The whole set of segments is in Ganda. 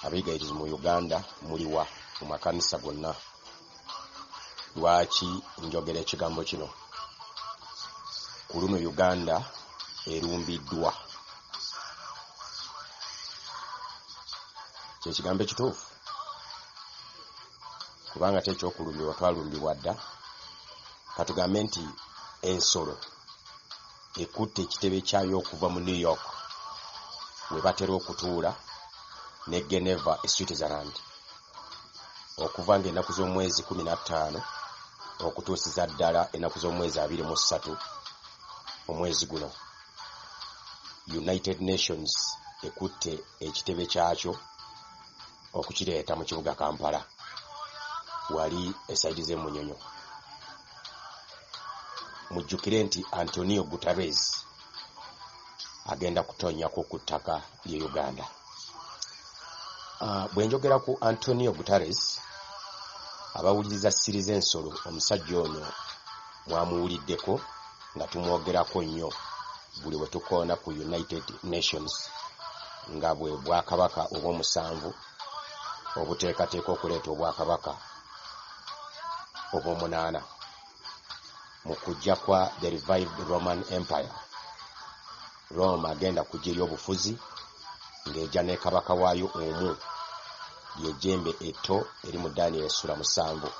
Abeegayirizi mu Uganda muliwa mu makanisa gonna? Lwaki njogera ekigambo kino? Ku luno Uganda erumbiddwa. Kye kigambo ekituufu, kubanga ate eky'okulumbibwa twalumbibwa dda. Katugambe nti ensolo ekutte ekitebe kyayo okuva mu New York we batera okutuula ne Geneva e Switzerland okuva ng'ennaku z'omwezi 15 okutuusiza ddala ennaku z'omwezi 23 omwezi guno. United Nations ekutte ekitebe kyakyo okukireeta mu kibuga Kampala wali esayidi z'e Munyonyo. Mujjukire nti Antonio Guterres agenda kutonnyako ku ttaka ly'e Uganda. Bwe njogera ku Antonio Guterres, abawuliriza siri z'ensolo omusajja ono mwamuwuliddeko nga tumwogerako nnyo buli we tukoona ku United Nations nga bwe bwakabaka obw'omusanvu obuteekateeka okuleeta obwakabaka obw'omunaana mu kujja kwa the revived Roman Empire. Rome agenda kujja eri obufuzi ng'ejja ne kabaka waayo omu, ly'ejjembe etto eri mu Daniel essula 7.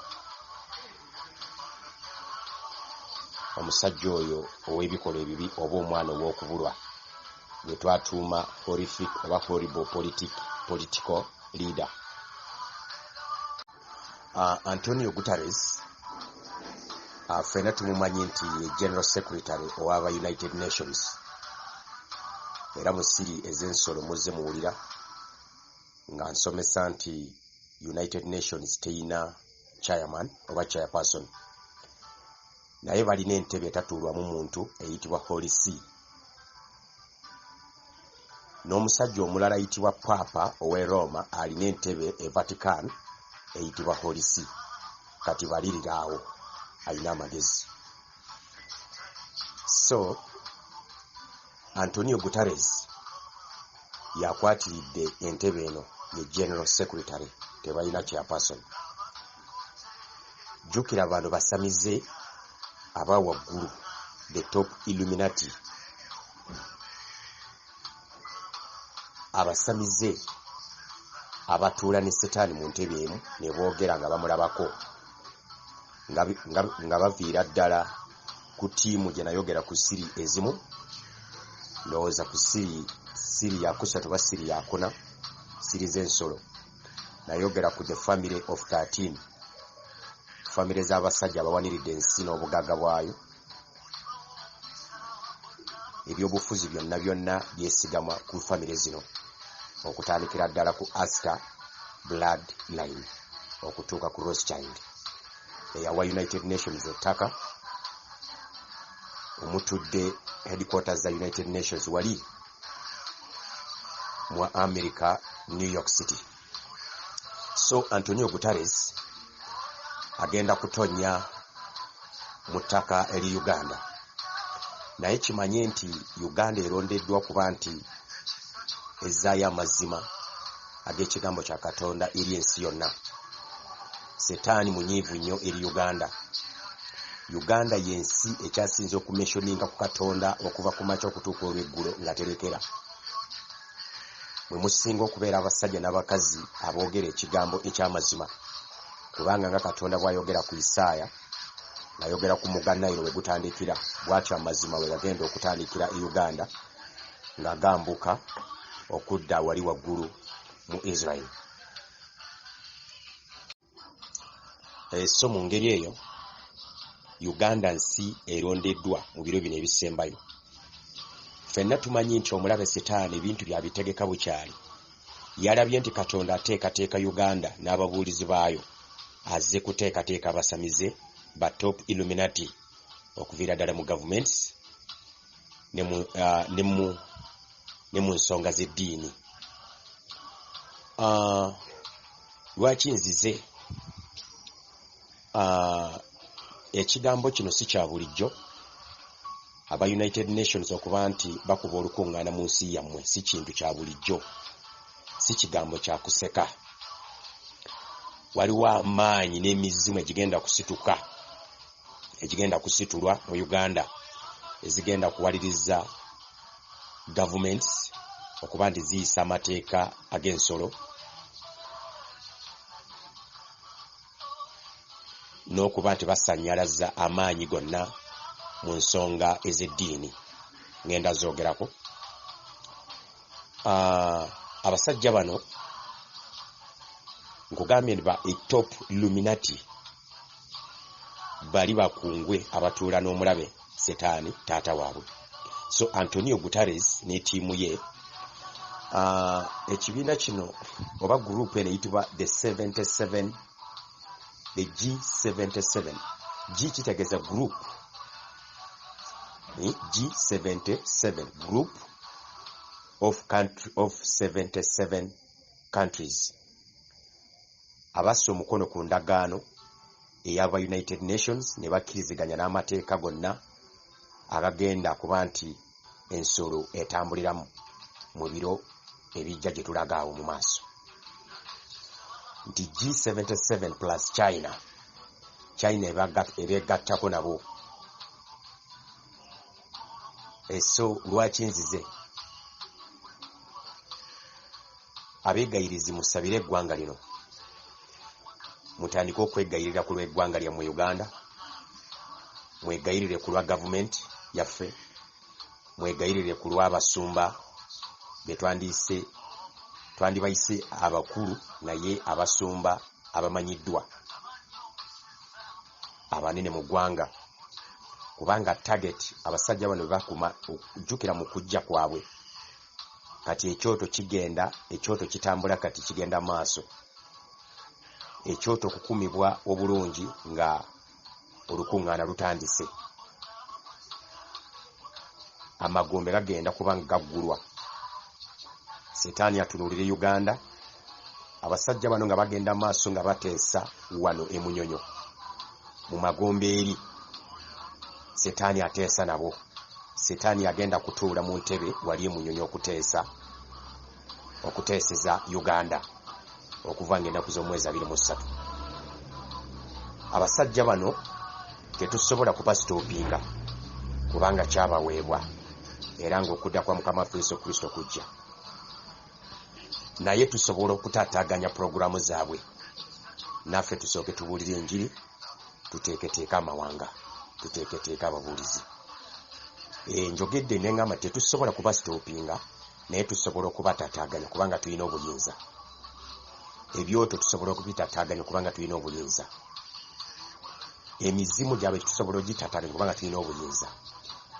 Omusajja oyo ow'ebikolwa ebibi oba omwana ow'okubulwa gwe twatuuma horrific oba horrible political leader. Antonio Guterres ffenna tumumanyi nti ye General Secretary ow'aba United Nations, era mu siri ez'ensolo muzze muwulira nga nsomesa nti United Nations teyina chairman oba chairperson, naye balina entebe etatuulwamu muntu eyitibwa Holy See. N'omusajja omulala ayitibwa Paapa ow'e Roma alina entebe e Vatican eyitibwa Holy See. Kati balirira awo alina amagezi. So Antonio Guterres yakwatiridde entebe eno, ye General Secretary, tebalina chairperson. Jjukira bano basamize aba waggulu, the top Illuminati, abasamize abatuula ne Setaani mu ntebe emu ne boogera nga bamulabako, nga baviira ddala ku ttiimu gye nayogera ku siri ezimu, ndowooza ku siri yakusatu oba siri yakuna, siri z'ensolo. Nayogera ku the family of 13, famire z'abasajja abawaniridde ensi n'obugagga bwayo. Ebyobufuzi byonna byonna byesigamwa ku famire zino, okutandikira ddala ku Astor blood line okutuuka ku Rothschild eyawa United Nations ettaka omutudde headquarters za United Nations wali mu America, New York City. So Antonio Guterres agenda kutonnya mu ttaka eri Uganda, naye kimanye nti Uganda erondeddwa kuba nti ezzaayo amazima ag'ekigambo kya Katonda eri ensi yonna. Setaani munyiivu nnyo eri Uganda. Uganda y'ensi ekyasinze okumentioninga ku Katonda okuva ku makya okutuuka olw'eggulo nga terekera. Mwe musinga okubeera abasajja n'abakazi aboogera ekigambo eky'amazima, kubanga nga Katonda bw'ayogera ku Isaaya ng'ayogera ku mugga Nile we gutandikira, bw'atyo amazima we gagenda okutandikira e Uganda nga gambuka okudda wali waggulu mu Israel. So mu ngeri eyo Uganda nsi erondeddwa mu biro bino ebisembayo. Ffenna tumanyi nti omulabe Setaani ebintu byabitegeka bukyali. Yalabye nti Katonda ateekateeka Uganda n'ababuulizi baayo, azze kuteekateeka abasamize ba top Illuminati okuviira ddala mu governments ne mu nsonga z'eddiini. Lwaki nzize? Ekigambo kino si kya bulijjo aba United Nations okuba nti bakuba olukuŋŋaana mu nsi yammwe, si kintu kya bulijjo. Si kigambo kya kuseka. Waliwo amaanyi n'emizimu egigenda kusituka, egigenda kusitulwa mu Uganda, ezigenda kuwaliriza gavumenti okuba nti ziyisa amateeka ag'ensolo n'okuba nti basannyalaza amaanyi gonna mu nsonga ez'eddiini. Ngenda zoogerako. Abasajja bano nkugambye nti ba top Illuminati, bali bakungwe abatuula n'omulabe Setaani taata waabwe. So Antonio Guterres ne ttiimu ye, ekibiina kino oba group eno eyitibwa the 77, the G77. G kitegeeza group, G77, group of country of 77 countries abassa omukono ku ndagaano ey'aba United Nations ne bakkiriziganya n'amateeka gonna agagenda kuba nti ensolo etambuliramu mu biro ebijja gye tulaga awo mu maaso, nti G77 plus China, China ebegattako nabo. Eso lwaki nzize? Abeegayirizi, musabire eggwanga lino, mutandike okwegayirira ku lw'eggwanga lyammwe Uganda, mwegayirire ku lwa gavumenti yaffe, mwegayirire ku lw'abasumba be twandiyise, twandibayise abakulu, naye abasumba abamanyiddwa abanene mu ggwanga, kubanga target abasajja bano be bakuma okujjukira mu kujja kwabwe. Kati ekyoto kigenda, ekyoto kitambula, kati kigenda maaso, ekyoto okukumibwa obulungi nga olukuŋŋaana lutandise. Amagombe gagenda kuba nga gaggulwa. Setaani atunuulire Uganda. Abasajja bano nga bagenda maaso nga bateesa wano e Munyonyo mu magombe eri, Setaani ateesa nabo. Setaani agenda kutuula mu ntebe wali e Munyonyo okuteesa, okuteeseza Uganda okuva ng'ennaku z'omwezi 23. Abasajja bano tetusobola kubasitoopinga kubanga kyabaweebwa era ng'okudda kwa Mukama waffe Yesu Kristo kujja, naye tusobola okutaataaganya pulogulaamu zaabwe. Naffe tusooke tubuulire enjiri, tuteeketeeke amawanga, tuteeketeeke ababuulizi. Njogedde ne ŋŋamba tetusobola kubasitoopinga, naye tusobola okubataataaganya kubanga tulina obuyinza. Ebyoto tusobola okubitaataaganya kubanga tulina obuyinza. Emizimu gyabwe tusobola ogitaataaganya kubanga tulina obuyinza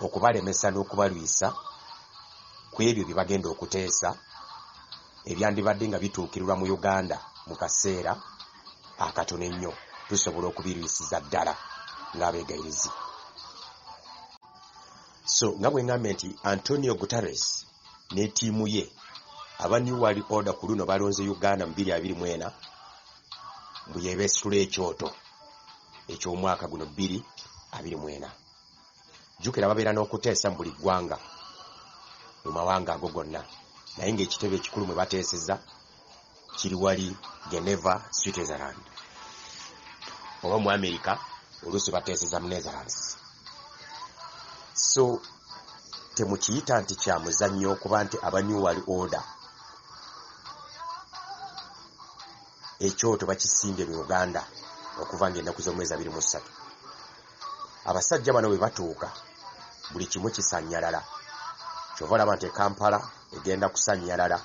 okubalemesa n'okubalwisa ku ebyo bye bagenda okuteesa ebyandibadde nga bituukirirwa mu Uganda mu kaseera akatono ennyo. Tusobola okubirwisiza ddala ng'abeegayirizi. So nga bwe ŋŋambye nti Antonio Guterres ne ttiimu ye aba New World Order ku luno balonze Uganda mu 2024 mbu yebeesitula ekyoto eky'omwaka guno 2024. Jjukira babeera n'okuteesa mu buli ggwanga mu mawanga ago gonna, naye ng'ekitebe ekikulu mwe bateeseza kiri wali Geneva, Switzerland, oba mu America oluusi bateeseza mu Netherlands. So temukiyita nti kya muzannyo okuba nti aba New World Order ekyoto bakisimbye mu Uganda okuva ng'ennaku z'omwezi 23. Abasajja bano bwe batuuka buli kimu kisannyalala. Kyova olaba nti e Kampala egenda kusannyalala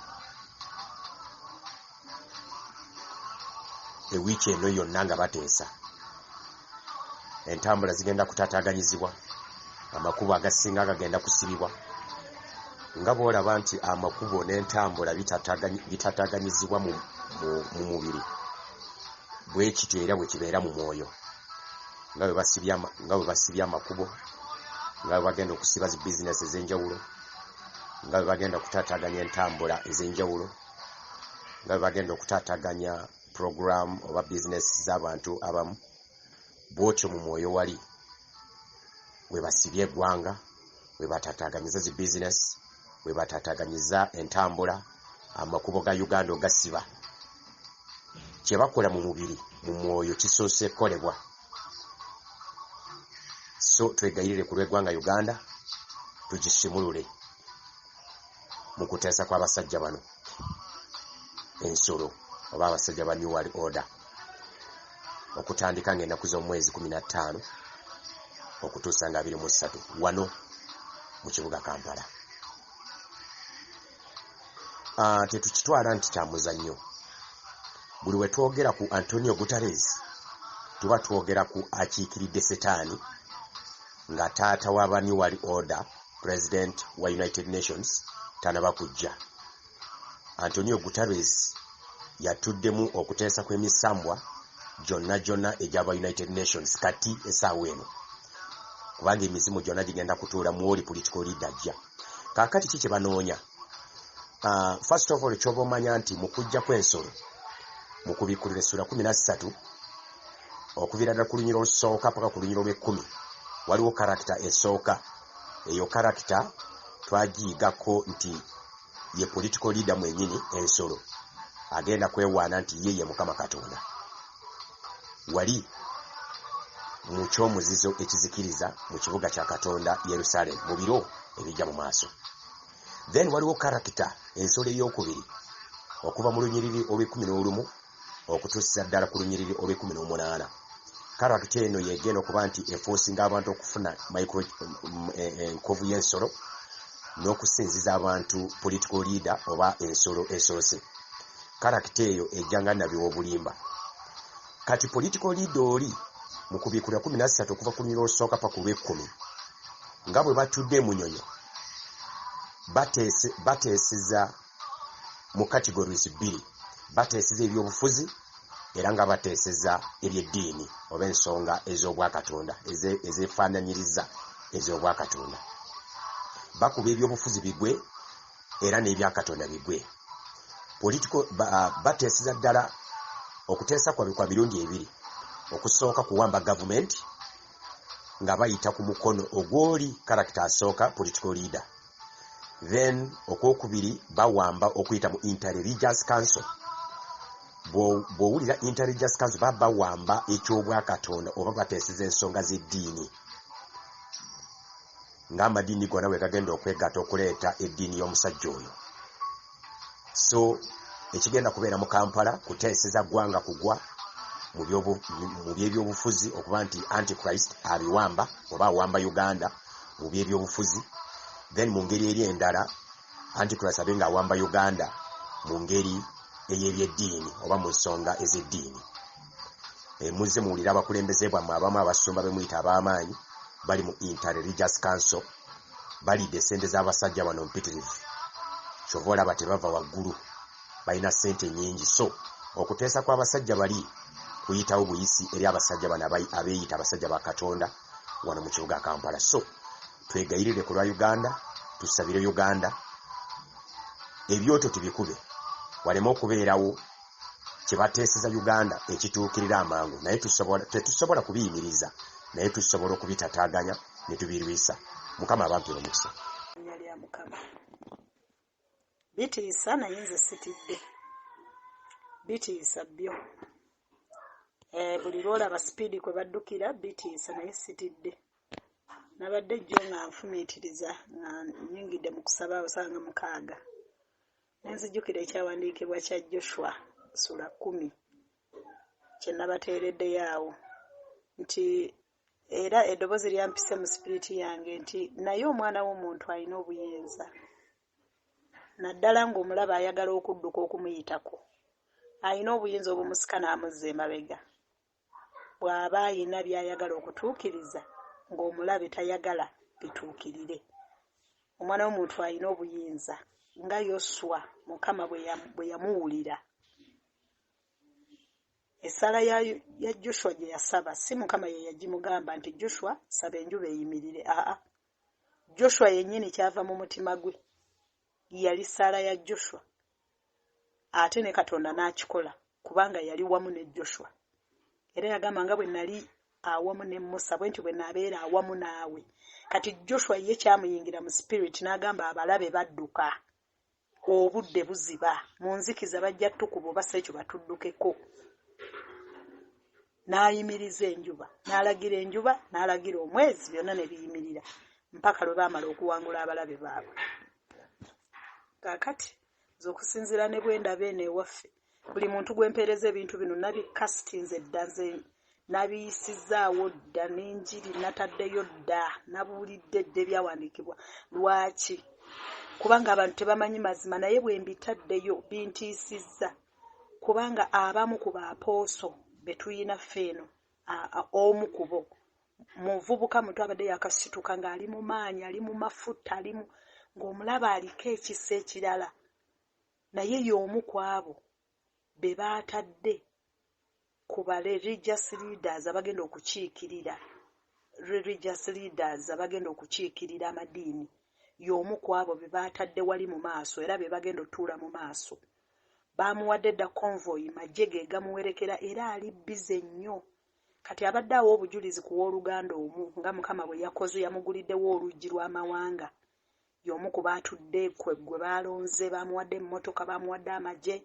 ewiiki eno yonna nga bateesa. Entambula zigenda kutaataaganyizibwa, amakubo agasinga gagenda kusibibwa, nga bw'olaba nti amakubo n'entambula bitataaganyizibwa mu mubiri, bwe kityo era bwe kibeera mu mwoyo. Nga bwe basibye amakubo, nga bwe bagenda okusiba zi bizinesi ez'enjawulo, nga bwe bagenda okutaataaganya entambula ez'enjawulo, nga bwe bagenda okutaataaganya puroguraamu oba bizinesi z'abantu abamu, bw'otyo mu mwoyo wali we basibye eggwanga, we bataataaganyiza zi bizinesi, we bataataaganyiza entambula. Amakubo ga Uganda ogasiba. Kye bakola mu mubiri, mu mwoyo kisoose kukolebwa. So twegayirire ku lw'eggwanga Uganda tugisimulule mu kuteesa kw'abasajja bano ensolo oba abasajja ba New World Order okutandika ng'ennaku z'omwezi 15 okutuusa nga 23 wano mu kibuga Kampala. Tetukitwala nti kya muzannyo. Buli we twogera ku Antonio Guterres tuba twogera ku akiikiridde Setaani nga taata w'aba New World Order, President wa United Nations tanaba kujja. Antonio Guterres yatuddemu okuteesa kw'emisambwa gyonna gyonna egy'aba United Nations kati essaawa eno, kubanga emizimu gyonna gigenda kutuula mu oli political leader ajja. Kaakati ki kye banoonya? First of all, kyoba omanya nti mu kujja kw'ensolo mu Kubikkulirwa essula 13 okuviira ddala ku lunyiriri olusooka paka ku lunyiriri olw'ekkumi waliwo character esooka. Eyo character twagiyigako nti ye political leader mwennyini ensolo agenda kwewaana nti ye ye Mukama Katonda. Wali mu kyomuzizo ekizikiriza mu kibuga kya Katonda Yerusalemu mu biro ebijja mu maaso. Then waliwo character ensolo ey'okubiri okuva mu lunyiriri olw'ekkumi n'olumu okutuusiza ddala ku lunyiriri olw'ekkumi n'omunaana. Character eno yegenda okuba nti eforcinga abantu okufuna enkovu y'ensolo n'okusinziza abantu political leader oba ensolo esoose. Character eyo ejja nga nnabi w'obulimba. Kati political leader oli mu Kubikkulirwa 13 okuva ku lunyiriri olusooka paka ku lw'ekkumi nga bwe batudde Munyonyo bateeseza mu categories bbiri: bateeseza ebyobufuzi era nga bateeseza ebyeddiini oba ensonga ez'obwakatonda ezeefaananyiriza ez'obwakatonda. Bakuba ebyobufuzi bigwe era n'ebyakatonda bigwe. Political bateeseza ddala okuteesa kwabwe kwa mirundi ebiri. Okusooka kuwamba gavumenti nga bayita ku mukono ogw'oli character asooka, political leader. Then okwokubiri bawamba okuyita mu Interreligious Council. Bw'owulira Interreligious Council, baba bawamba ekyobwakatonda oba bateeseza ensonga z'eddiini ng'amadiini gonna bwe gagenda okwegatta okuleeta eddiini y'omusajja oyo. So ekigenda kubeera mu Kampala kuteeseza ggwanga kugwa mu byebyobufuzi, okuba nti Antichrist abiwamba oba awamba Uganda mu byebyobufuzi. Then mu ngeri eri endala Antichrist abe nga awamba Uganda mu ngeri ey'ebyeddiini oba mu nsonga ez'eddiini. Muzze muwulira abakulembeze bwammwe abamu, abasumba be muyita ab'amaanyi, bali mu Interreligious Council, balidde essente z'abasajja bano mpitirivu. Kyova olaba tebava waggulu, balina ssente nnyingi. So okuteesa kw'abasajja bali kuyitawo buyisi eri abasajja bano abeeyita abasajja ba Katonda wano mu kibuga Kampala. So twegayirire ku lwa Uganda, tusabire Uganda, ebyoto tubikube waleme okubeerawo kye bateeseza Uganda ekituukirira amangu. Naye tetusobola kubiyimiriza, naye tusobola okubitataaganya ne tubirwisa. Mukama abampire omukisa. Linnya lya Mukama. Bitiisa, naye nze sitidde. Bitiisa byo. Buli lw'olaba sipiidi kwe baddukira bitiisa, naye sitidde. Nabadde jjo nga nfumiitiriza nga nnyingidde mu kusaba awo ssaawa 6. Ne nzijukira ekyawandiikibwa kya Joshua ssuula 10 kye nabateereddeyo awo nti era eddoboozi lyampise mu sipiriti yange nti naye omwana w'omuntu alina obuyinza, naddala ng'omulaba ayagala okudduka okumuyitako, alina obuyinza obumusika n'amuzza emabega bw'aba ayina by'ayagala okutuukiriza ng'omulabe tayagala bituukirire. Omwana w'omuntu alina obuyinza nga Yoswa Mukama bwe yamuwulira. Essala ya Joshua gye yasaba si Mukama ye yagimugamba nti Joshua saba enjuba eyimirire. Aa, Joshua yennyini kyava mu mutima gwe, yali ssaala ya Joshua, ate ne Katonda n'akikola kubanga yali wamu ne Joshua. Era yagamba nga bwe nali awamu ne Musa bwe ntyo bwe naabeera awamu naawe. Kati Joshua ye kyamuyingira mu spirit n'agamba abalabe badduka. Obudde buziba, mu nzikiza bajja tukuba oba si ekyo batuddukeko. N'ayimiriza enjuba, n'alagira enjuba, n'alagira omwezi, byonna ne biyimirira mpaka lwe baamala okuwangula abalabe baabwe. Kaakati nze okusinziira ne bwe ndaba eno ewaffe, buli muntu gwe mpeereza ebintu bino nabikasitinze dda, nze nabiyisizzaawo dda, n'enjiri nataddeyo dda, nabuulidde dda ebyawandiikibwa. Lwaki? Kubanga abantu tebamanyi mazima, naye bwe mbitaddeyo bintiisizza, kubanga abamu ku baapooso be tuyina ffe eno, omu ku bo muvubuka muto abadde yakasituka ng'ali mu maanyi, ali mu mafuta, ali mu ng'omulaba aliko ekisa ekirala, naye y'omu ku abo be baatadde ku ba religious leaders abagenda okukiikirira religious leaders abagenda okukiikirira amadiini. Y'omu ku abo be baatadde wali mu maaso, era be bagenda otuula mu maaso. Baamuwadde dda convoy, magye ge gamuwerekera, era ali busy nnyo. Kati abadde awa obujulizi ku wooluganda omu nga Mukama bwe yakoze, yamuguliddewo oluggi lw'amawanga. Y'omu ku baatudde kwe gwe baalonze, baamuwadde emmotoka, baamuwadde amagye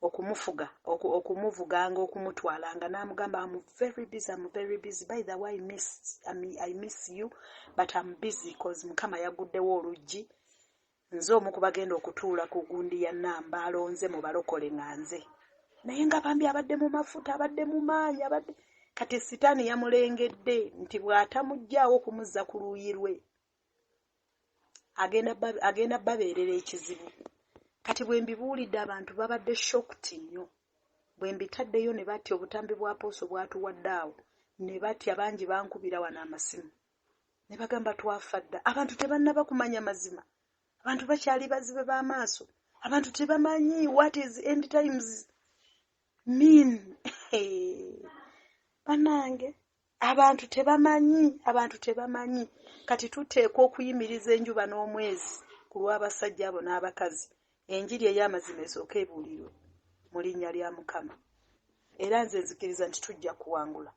okumufuga, okumuvuganga, okumutwalanga. N'amugamba, "I'm very busy, I'm very busy. By the way, I miss you, but I'm busy 'cause Mukama yaguddewo oluggi. Nze omu ku bagenda okutuula ku gundi ya namba alonze mu balokole nga nze." Naye nga bambi abadde mu mafuta, abadde mu maanyi, abadde kati sitaani yamulengedde nti bw'atamuggyaawo okumuzza ku luuyi lwe, agenda babeerera ekizibu. Kati bwe mbibuulidde abantu babadde shocked nnyo. Bwe mbitaddeyo ne batya obutambi bwa pooso bwatuwadde awo, ne batya. Bangi bankubira wano amasimu ne bagamba, "Twafa dda." Abantu tebannaba kumanya mazima, abantu bakyali bazibe b'amaaso, abantu tebamanyi what is end times mean. Bannange, abantu tebamanyi, abantu tebamanyi. Kati tuteekwa okuyimiriza enjuba n'omwezi ku lw'abasajja abo n'abakazi, enjiri ey'amazima esooka ebuulirwe mu linnya lya Mukama. Era nze nzikiriza nti tujja kuwangula.